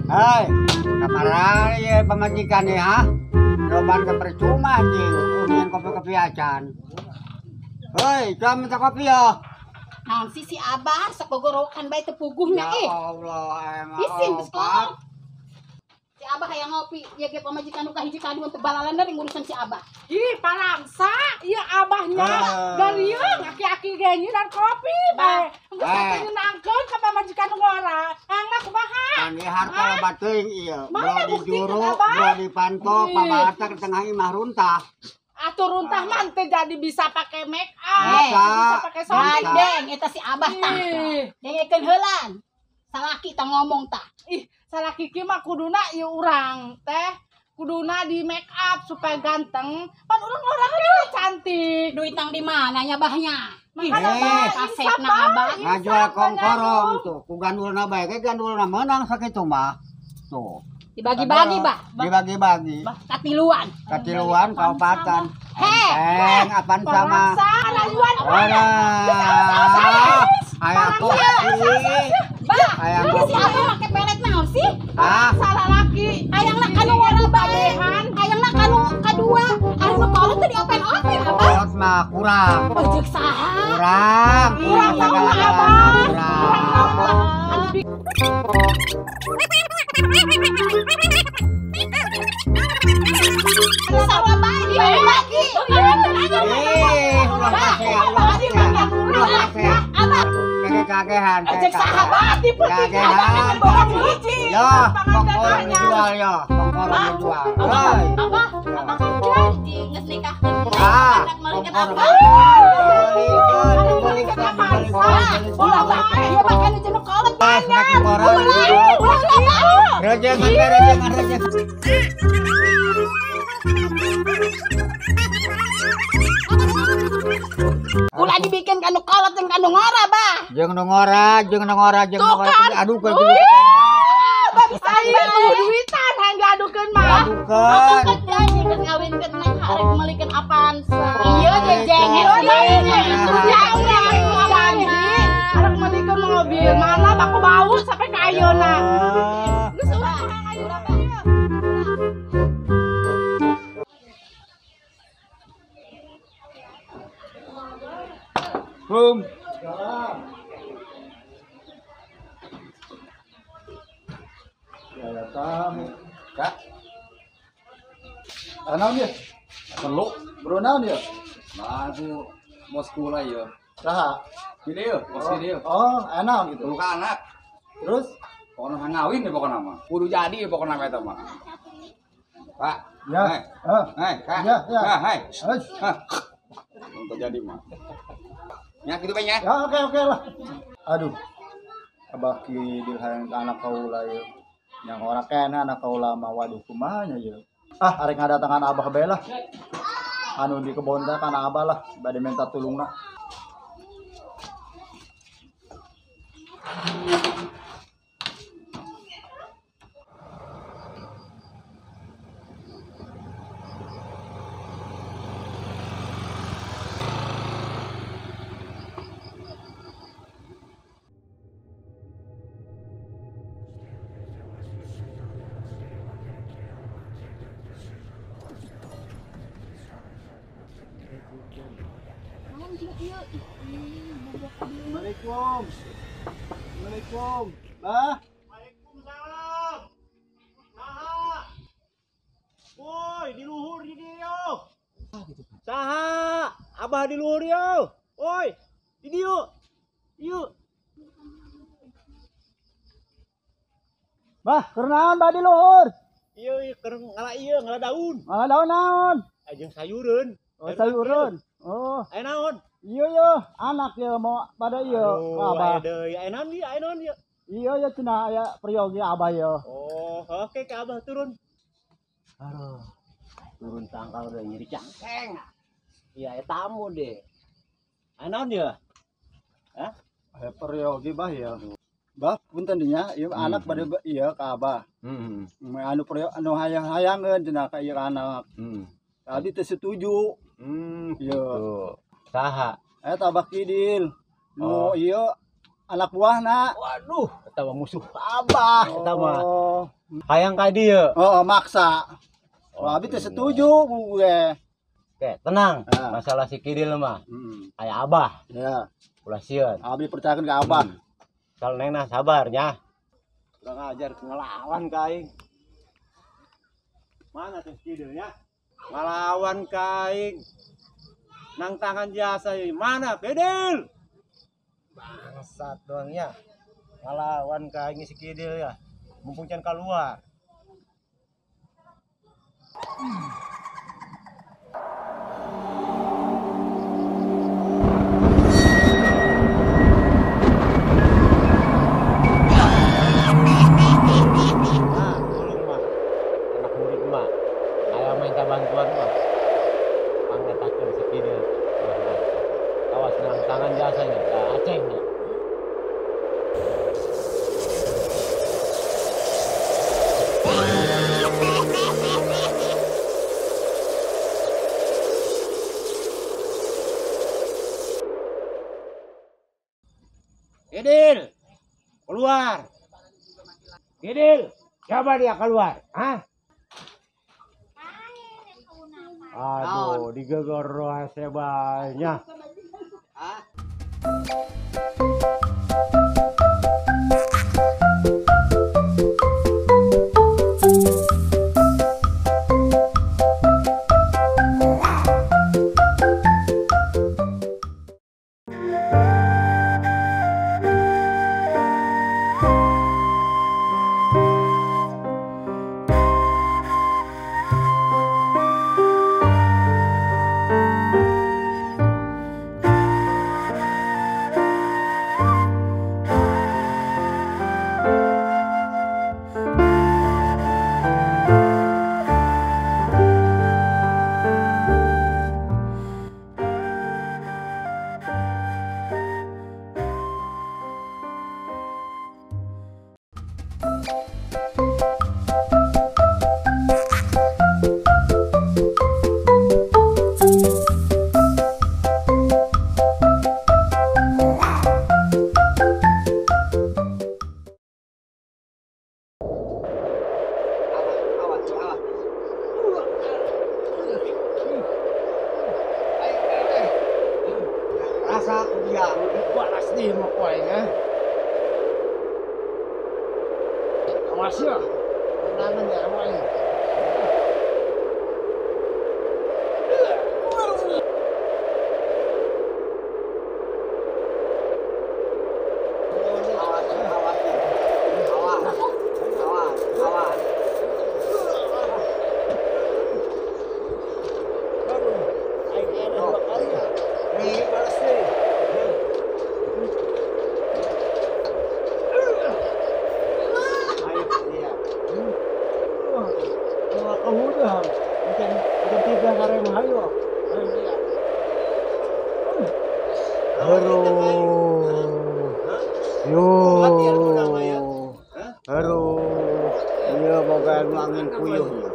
Hai, kamarana ye pamajikan ye ha? Loban ke percuma anjing, unian kopi-kopi acan. Hei, jam minta kopi ya. Naon sih si Abah sok gogorowokan bae teu puguhna Ya Allah, emang. Isin geus kolot. Si Abah hayang ngopi, ieu ge pamajikan nu kahiji kadua teu balalan deui ngurusan si Abah. Ih, parangsa, ieu abahnya garieung aki-aki ge nyiran kopi bae. Geus teh nyenangkeun ka pamajikan nu ngora. Angna kumaha? Kan harta loba teuing ieu. Bro di juru, bro di panto, pabarta ke tengah imah runtah. Atuh runtah mah teu jadi bisa pakai make up, bisa pakai sounding. Deng, eta si Abah tah. Dengekeun heulan. Salaki tah ngomong tah. Ih, salaki ki mah kuduna ieu urang teh. Kuduna di make up supaya ganteng. Pan urang orang cantik. Duit nang di mana nya bahnya? Makana kasepna Abah. Ngajual kongkorong tuh, ku gandulna bae ge gandulna meunang sakitu mah. Tuh. Dibagi-bagi, Bah. Dibagi-bagi. Katiluan. Katiluan kaopatan. Enteng apan sama. Rayuan. Aya kopi. Bah, Hayang si kopi. Abah make pelet naon sih? Ah, Salah laki. Hayangna kanu ngora bae. Hayangna kanu kadua. Anu kolot teh diopen-open, Abah. Kolot mah kurang. Oh, jeung saha? Kurang, kurang segala-galana kurang. Sarua bae dibagi-bagi. Ih, ulah kasea, ulah kasea, ulah kasea. Abah, Kagehan, jeung saha bae kagehan. Bohong hiji. Yo, kongkorong dijual yo, kongkorong dijual. Hei. Abah, abah kan janji geus nikahkeun. Ah, Anak malikeun kongkorong. abah. Belikeun, belikeun, belikeun. Ulah bae, ieu mah kan jeung kolot. Eh, nek kongkorong dijual. Ulah bae. Rejengan, rejengan, rejengan. Ulah dibikin kanu kolot jeung kanu ngora, Bah. Jeung nu ngora, jeung nu ngora, jeung nu ngora diadukeun. Bah bisa Aing mau duitan hayang diadukeun mah. Diadukeun. Kan janji geus ngawinkeun neng arek meulikeun Avanza. Iya jejeng. Janji arek meulikeun mobil, mana baku bau sampai ka ayeuna. Geus ulah hayang ayeuna. Boom. Ya tamu. Kak, Naon dia? perlu. Bro naon dia? Nah, aku mau sekolah ya. Saha? Gini ya, bos gini ya. Oh, naon gitu. Perlu ke anak. Terus? Pokoknya ngawin deh pokoknya mah. Kudu jadi pokoknya mah eta mah. Pak. Ya. Hei. Ah. Hei, Kak. Ya, ya. Nah, hei. Hei. Hah. Untuk jadi mah. Ya gitu Pak ya. Ya oke oke lah. Aduh. Abah ki hayang anak kaula ieu. Yang ora kena anak kaula mah waduh kumaha nya ieu. Ah, arek ngadatangan abah bae lah. Anu di kebon teh kana abah lah, bade minta tulungna. Assalamualaikum. Assalamualaikum. Bah. Waalaikumsalam. Saha? Abah di luhur yo. Oi, ini yuk. Yuk. Bah, keur naon bah di luhur? Iya, keur ngala ieu, ngala daun. Ngala daun naon? Ajeng sayureun. Oh, sayureun. Oh. Aya naon? Iya yo, anak yo mau pada iyo. Abah. Aya deui, aya naon ieu, aya naon ieu? Iya yo cenah aya peryogi abah yo. Oh, oke ke abah turun. Aduh. Turun tangkal udah nyeri cangkeng. Iya, aya tamu deh. Aya naon ieu? Hah? Aya peryogi bah ya. Bah, punten dinya, ieu anak bade ieu ka abah. Heeh. Anu peryo anu hayang-hayangeun cenah ka ieu anak. Heeh. Tadi teu setuju. Iya. Saha? Eta Abah Kidil. Nu ieu anak buahna. Waduh, eta mah musuh abah eta mah. Hayang ka dieu. Oh, maksa. Wah, abi teu setuju gue. Oke, tenang. Masalah si Kidil mah. Aya abah. Ya. Ulah sieun. Abi percayakeun ka abah. Kalau neng nah sabar nya. Kurang ajar ngelawan ka aing. Mana tuh Kidilnya? Ngelawan ka aing. Nang tangan jasa ini. Mana Kidil? Bangsat doang ya. Ngelawan ka aing si Kidil ya. Mumpung can keluar. Nah, tolong mah. Anak murid mah. Aya minta bantuan mah. Pangetakeun si Kidil. Awas nang tangan jasanya, acengnya. Kidil, keluar. Kidil, coba dia keluar. Hah? Aduh, digegor hese banyak. Hah? Rasa dia dibalas nih mau koeng ya. Awas ya. Tenangan ya aing. Awas, awas, awas, awas, awas. Aduh, aing enak dua kali ya. Nih, Balas nih. Ayo dia. Wah, kemudian mungkin mungkin tiga karena hayo. Ayo dia. Aduh. Yo. Aduh. Iya, boga anu angin puyuh ieu.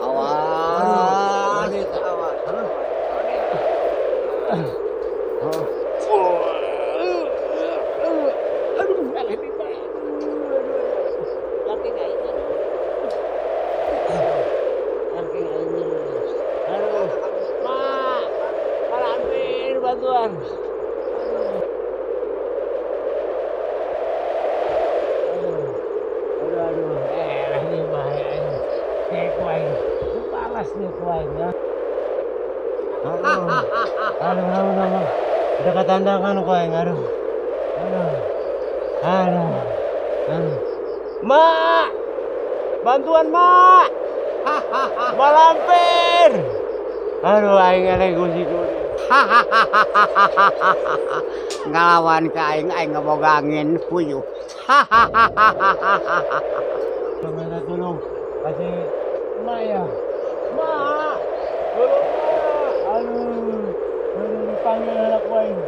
Awas, awas. Aduh, eleh di Aduh, Ma, malah bantuan. Aduh, aduh, aduh, eh, ini bahaya. Kayak kuaing, balas nih kuaing ya. Aduh. Aduh, aduh, aduh. Udah ketandangan kok aing, aduh. Aduh. Aduh. Aduh. Mak! Bantuan, Mak! Malampir! Aduh, aing eleh gusi kudu. Ngalawan ka aing, aing ngeboga angin puyuh. Minta tolong kasih Mak ya. Mak! Tolong, Mak! Aduh. Aduh, dipanggil anak aing.